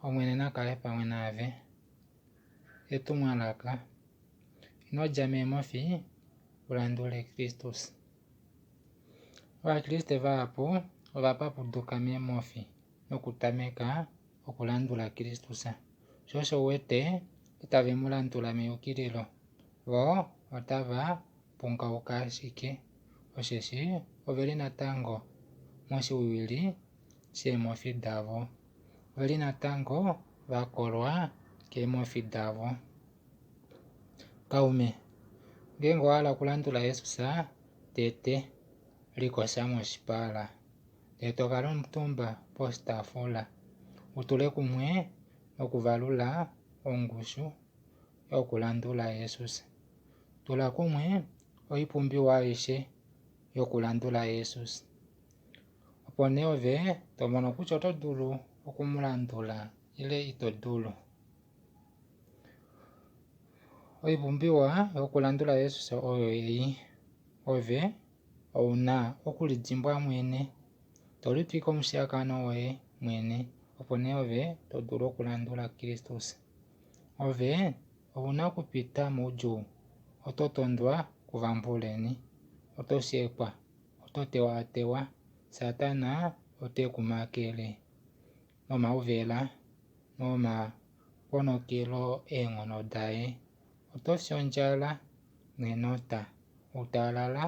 Omwene na kale pamwe naave. Etumwalaka, Ino dja meemhofi u landule Kristus. Ovakriste vahapu ova papuduka meemhofi nokutameka okulandula Kristus. Sho osho u wete itave mu landula meyukililo, vo otava pungauka ashike, osheshi ove li natango moshiwiwili sheemhofi davo. Ove li natango va kolwa keemhofi davo. Kaume, ngeenge owa hala okulandula Jesus, tete likosha moshipala, ndele to kala omutumba poshitaafula u tule kumwe nokuvalula ongushu yokulandula Jesus. Tula kumwe oipumbiwa aishe yokulandula Jesus. Opo nee ove to mono kutya oto dulu oku mu landula ile ito dulu. Oipumbiwa yokulandula Jesus oyo ei, Ove ou na okulidimbwa mwene, to litwike omushiyakano woye mwene, opo nee ove to dulu okulandula Kristus. Ove ou na okupita moudjuu, oto tondwa kuvambuleni, oto shekwa, oto tewaatewa, Satana ote ku makele nomauvela nomaponokelo eenghono daye. Oto fi ondjala nenota, outalala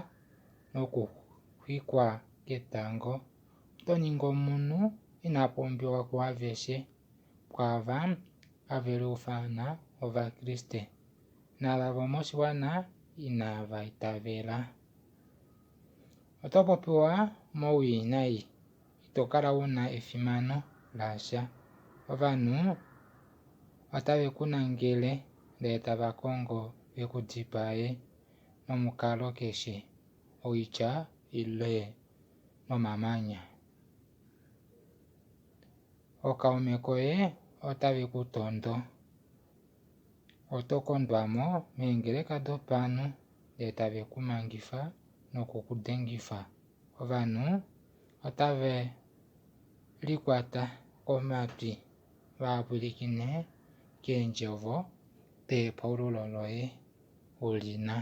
nokuxwikwa ketango. Oto ningi omunhu ina pumbiwa kuaveshe, pwaava have liufana Ovakriste naava vomoshiwana inava itavela. Oto popiwa mowii nai, ito kala u na efimano lasha. Ovanhu otave ku nangele ndele tava kongo ve ku dipae nomukalo keshe, oitya ile nomamanya. Ookaume koye otave ku tondo. Oto kondwa mo meengeleka dopanhu ndele tave ku mangifa noku ku dengifa. Ovanhu otave likwata komatwi va pwilikine keendjovo dehepaululo loye u li na.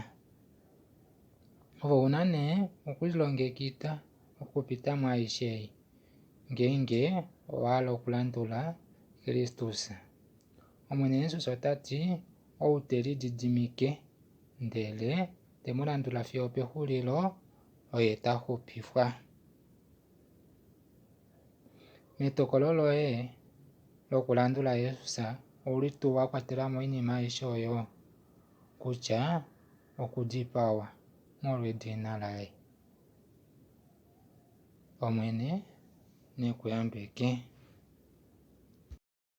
Ove ou na nee okulilongekida okupita mwaaishe ei ngeenge owa hala okulandula Kristus. Omwene Jesus ota ti, Ou te lididimike ndele te mu landula fiyo opexulilo, oye ta xupifwa. Metokolo loye lokulandula Jesus, ou li tuu wa kwatela mo oinima aishe oyo kutya okudipawa molwedina laye? Omwene ne ku yambeke.